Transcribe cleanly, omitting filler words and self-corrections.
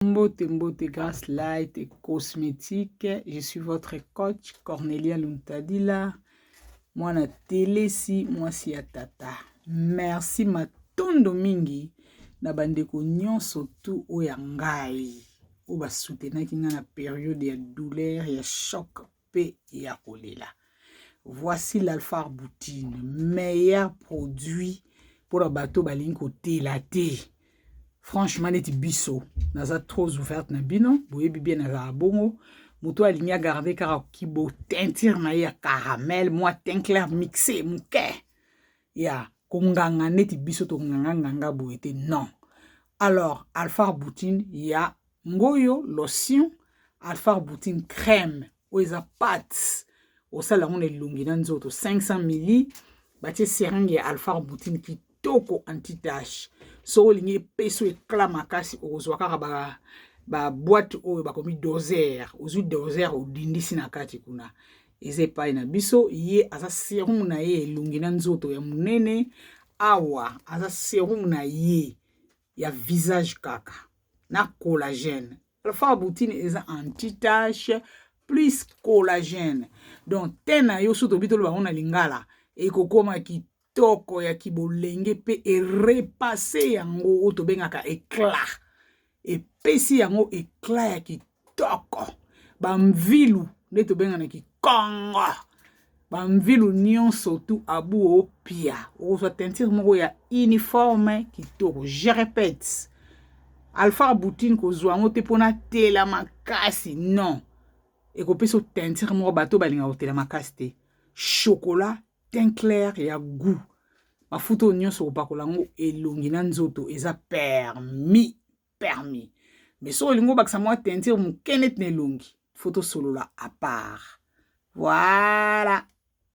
Mbote mbote Grace Light et Cosmétique. Je suis votre coach Cornelia Luntadila. Mwana telesi mwasi ya tata. Merci matondo mingi na bandeko nyonso tu oyo ya ngai oyo basoutenaki ngai na periode ya douleur ya choc mpe ya kolela. Voici l'alpha arboutine, meilleur produit mpo na bato balingi kotela te. Franchement neti biso naza trop ouverte na bino, boyebi bien nazala bongo. Moto alingi agarde kaka kibo teinture na ye ya caramel, mwa teint clair mixé moke ya konganga neti biso tonganga-nganga boye te, non. Alors alpha arboutine ya ngoyo lotion, alpha arboutine crème oyo eza pâte, osala yango na elongi na nzoto 500 ml, batie seringue ya alpha arboutine kitoko anti-tache. Soki olingi epesa éclat makasi, okozwa kaka ba ba boîte oyo bakomi doser, ozwi doser odindisi na kati kuna. Eza epai na biso, ye aza sérum na ye elongi na nzoto ya monene. Awa aza sérum na ye ya visage kaka na collagène. Alpha arboutine eza anti-tache plus collagène, donc te na yo so tobi toloba yango na lingala ekokóma kitoko ya kibolenge mpe erepasse yango oyo tobengaka éclat, epesi yango éclat ya kitoko. Bamvilu nde tobenga na kikongo, bamvilu nyonso tu abu opia, okozwa teinture moko ya uniforme kitoko. Je répète, alpha arboutine kozwa yango te mpona tela makasi, non, ekopesa teinture moko bato balingaka kotela makasi te, chocolat teint clair ya goût. Mafuta oyo nyonso kopakola yango elongi na nzoto eza permis permis, mais soki olingi obakisa mwa teinture moke neti na elongi, faut tosolola à part. Voilà.